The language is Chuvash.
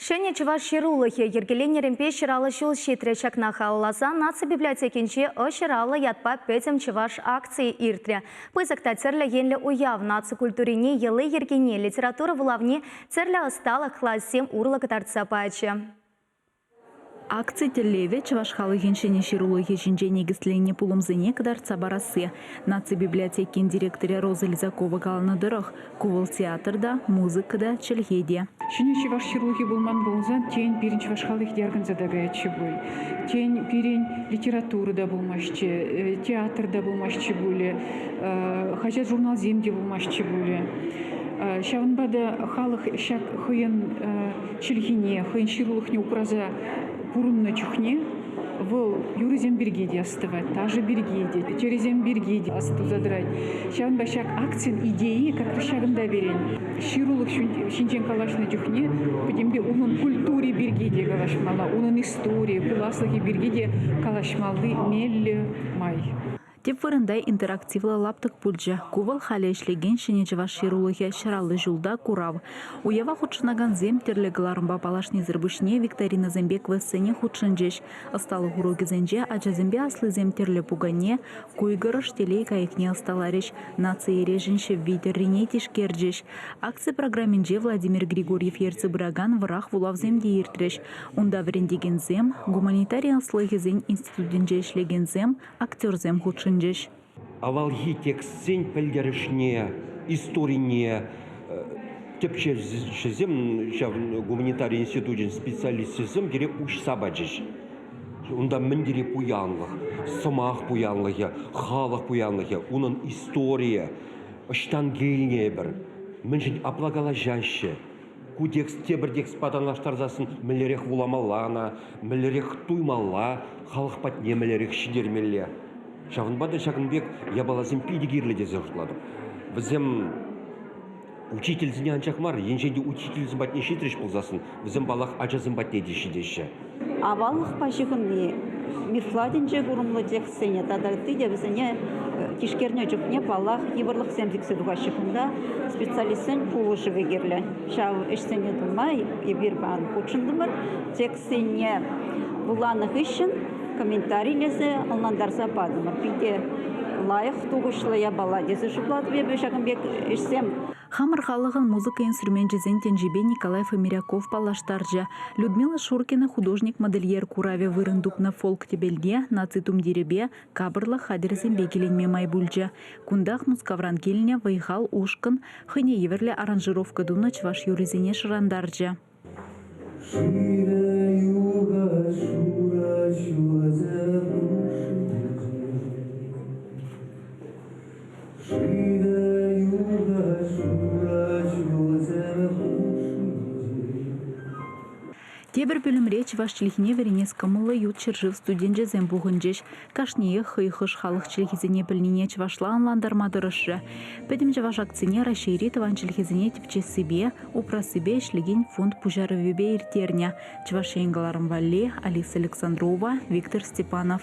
Ҫӗнӗ чӑваш ҫырулӑхӗ йӗркеленнӗренпе 150 ҫул ҫитрӗ. Ҫакна халалласа наци библиотекинче Ҫыраллӑ ятпа пӗтӗм чӑваш акцийӗ иртрӗ. Пысӑк та тӗрлӗ енлӗ уяв наци культурине, йӑли-йӗркине, литература вулавне тӗрлӗ ӑсталӑх классем урлӑ кӑтартса пачӗ. Акци тӗллевӗ чӑваш халӑхӗн ҫӗнӗ ҫырулӑхӗ ҫинче никӗсленнӗ пулӑмсене кӑтартса парасси. Наци библиотекин директорӗ Роза Лизакова каланӑ тӑрӑх, ку вӑл театр та, музыка та, чӗлхе те. Ҫӗнӗ чӑваш ҫырулӑхӗ пулман пулсан, тен, пирӗн чӑваш халӑхӗ те арканса та каятчӗ пуль. Тен, пирӗн литература та пулмастчӗ, театр та пулмастчӗ пулӗ, хаҫат-журналсем те пулмастчӗ пулӗ. Ҫавӑнпа та халӑх ҫак хӑйӗн чӗлхине, хӑйӗн ҫырулӑхне упраса пурӑннӑ чухне вӑл юрӑсем пирки те астӑвать, ташӑ пирки те, тӗрӗсем пирки те астуса тӑрать. Ҫавӑнпа ҫак акцин идейи как ҫакӑнта верен. Ҫырулӑх ҫинчен калаҫнӑ чухне пӗтӗмпе унӑн культури пирки те калаҫмалла, унӑн историйӗ, пуласлӑхӗ пирки те калаҫмалли меллӗ май. Тӗп вырӑнта интерактивлӑ лаптӑк пулчӗ. Ку вӑл халӗ ӗҫлекен ҫӗнӗ чӑваш ҫырулӑхӗ 150 ҫулта курав. Уява хутшӑнакансем тӗрлӗ кӑларӑмпа паллашнисӗр пуҫне викторинӑсемпе квестсене хутшӑнчӗҫ. Ӑсталӑх урокӗсенче ачасемпе аслисем тӗрлӗ пукане, куйкӑрӑш телей кайӑкне ӑсталарӗҫ, наци эрешӗн ҫӗвви тӗррине тишкерчӗҫ. Акци программинче Владимир Григорьев ертсе пыракан вӑрах вулавсем те иртрӗҫ. Унта вӗрентекенсем, гуманитари ӑслӑхӗсен институтӗнче ӗҫлекенсем, актерсем хутшӑнчӗҫ. Авалхи текстсен пӗлтерӗшне, историне тӗпчевҫӗсем ҫав гуманитари институчӗн специалисчӗсем пире уҫса пачӗҫ. Унта мӗн тери пуянлӑх, сӑмах пуянлӑхӗ, халӑх пуянлӑхӗ, унӑн историйӗ, ӑҫтан килнӗ эпир, мӗншӗн апла калаҫаҫҫӗ, Ку текст тепӗр текстпа танлаштарсассӑн мӗнлерех вуламалла ӑна, мӗнлерех туймалла, халӑх патне мӗнлерех ҫитермелле. Ҫавӑнпа та ҫакӑн пек япаласем питӗ кирлӗ тесе шутлатӑп. Вӗсем учительсене анчах мар, енчен те учительсем патне ҫитрӗҫ пулсассӑн, вӗсем, паллах, ачасем патне те ҫитеҫҫӗ. Аваллӑхпа ҫыхӑнни мифла тӗнче курӑмлӑ текстсене тата ытти те вӗсене тишкернӗ чухне, паллах, йывӑрлӑхсем сиксе тухаҫҫӗ. Кунта специалистсен пулӑшӑвӗ кирлӗ. Ҫав ӗҫсене тума эпир паян хутшӑнтӑмӑр. Текстсене вуланӑ хыҫҫӑн комментарилесе ӑнлантарса патӑмӑр. Питӗ лайӑх, тухӑҫлӑ япала тесе шутлатӑп эпӗ ҫакӑн пек ӗҫсем. Хамӑр халӑхӑн музыка инструменчӗсен тӗнчипе Николай Фомиряков паллаштарчӗ. Людмила Шуркина художник-модельер куравӗ вырӑн тупнӑ фолк-тӗпелте наци тумтирӗпе, капӑрлӑх хатӗрӗсемпе киленме май пулчӗ. Кунтах Мускавран килнӗ Вӑй-хал ушкӑн хӑйне евӗрлӗ аранжировка тунӑ чӑваш юррисене шӑрантарчӗ. Шывӗ юхать шурӑ ҫулсем хушшинче. Шывӗ юхать шурӑ ҫулсем хушшинче. Тепӗр пӳлӗмре чӑваш чӗлхине вӗренес кӑмӑллӑ ют ҫӗршыв студенчӗсем пухӑнчӗҫ. Кашниех хӑй хӑш халӑх чӗлхисене пӗлнине чӑвашла ӑнлантарма тӑрӑшрӗ. Пӗтӗм чӑваш акцине Раҫҫейри тӑван чӗлхесене тӗпчессипе, упрассипе ӗҫлекен фонд пуҫарӑвӗпе ирттернӗ. Чӑваш Ен кӑларӑм валли Алиса Александрова, Виктор Степанов.